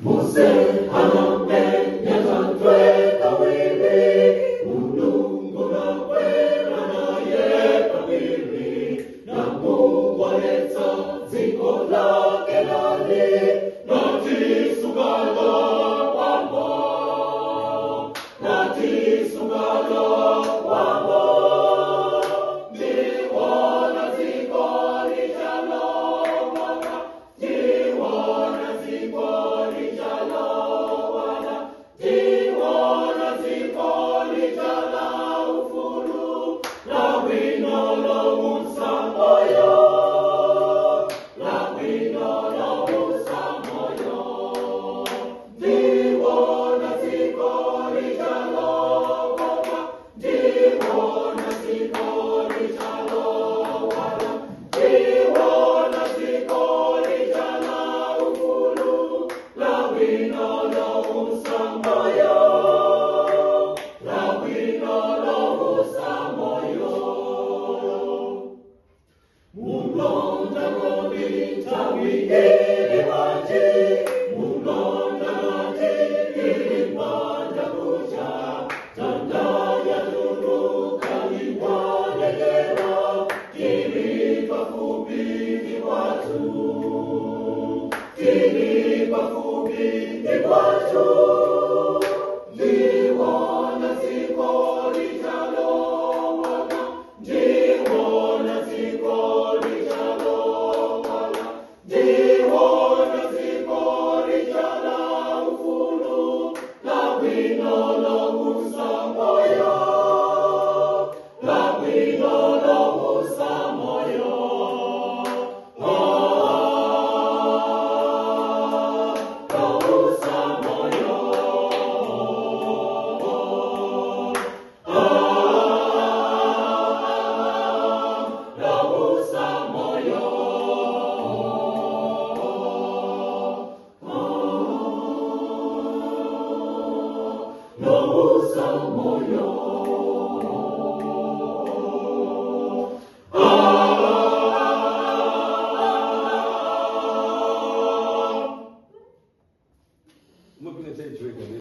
Mose anamenya tantwe kawiri, Mulungu nakwera naye kawiri, na kuwaletsa dziko lake lali, natisukalo wambo, natisukalo wambo. Ndiwona dziko lijalowana, ndiwona dziko lijalowana, ndiwona dziko lijala ufulu, lawino lowusa moyo, lawino lowusa moyo. Ndiwona dziko lijalowana, ndiwona dziko lijalowana, ndiwona dziko lijala ufulu, lawino lowusa moyo, lawino lowusa moyo. Mulonda kodi tawi ili waje, mulonda kodi ili manda kuja, tandaya tuluka iwanegera, tili pafupi ni watu, tili pafupi ni watu. Ndiwona dziko lijalowana, ndiwona dziko lijalowana, ndiwona dziko lijala ufulu, lawino lowusa moyo, lawino lowusa moyo. Ah, lowusa moyo. Ah, lowusa moyo. Lowusa moyo.